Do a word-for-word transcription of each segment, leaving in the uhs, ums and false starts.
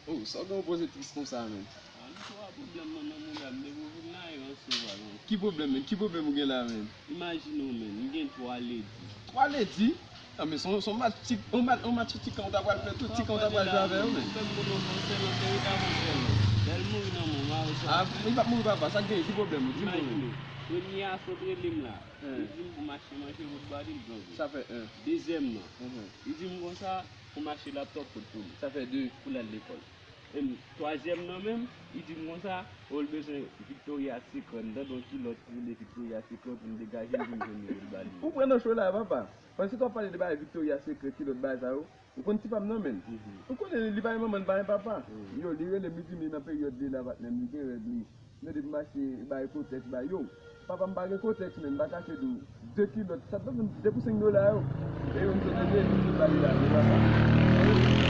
Oh, sa w gen yon poze tris konsa, menn? Ah, m sou a pwoblèm mwen nan mouda m depi w vin la yo an sou a non. Ki pwoblèm, menn? Ki pwoblèm ou gen la, menn? Imajine w menn, m gen twa ledi. Twa ledi? Ah, men se yon, se yon match ti, yon match, yon match ti kan ou ta pral fè tou, ti kan ou ta pral jwe avè yo, menn. Fè m moun yon konsèy, yon teri ta konsèy. Lè l mouri nan men w, mari sa. Ah, li p ap mouri papa, sa k genyen, ki pwoblèm ou? Di m non. Imajine, premye a sot rele m la. Li di m pou m achte manje pou l ba li, l pran pou li. Sa fè en. Dezyèm nan, Mhm. li di m konsa pou m achte laptòp pou l pou li. Sa fè de. Pou l al lekòl. E m, twazyèm nan menm, li di m konsa, oh, l bezwen Victoria Secret, m tande yon kilòt ki rele Victoria Secret pou m degaje l pou m jwenn li pou l ba li. Ou pran nan cho la, papa. Pandan w ap pale de bagay Victoria Secret, kilòt bagay sa yo, ou konn ti pa m nan, menn. Mhm. Ou konnen li pa gen manman, li pa gen papa. Mhm. Yo, li rele m, li di m li nan peryòd li la, patnè m, li gen règ li. Li mande pou m achte, bay Kotex, bay yo. Papa m pa gen Kotex, menn, m pa kache di w. De kilòt, sa t ap de pou senk dola yo. E youn sot rele, youn sot ba li la, li papa.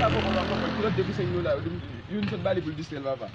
Sa poko m ap konprann, kilòt de pou senk dola yo, youn sot ba li pou l distrè l, papa.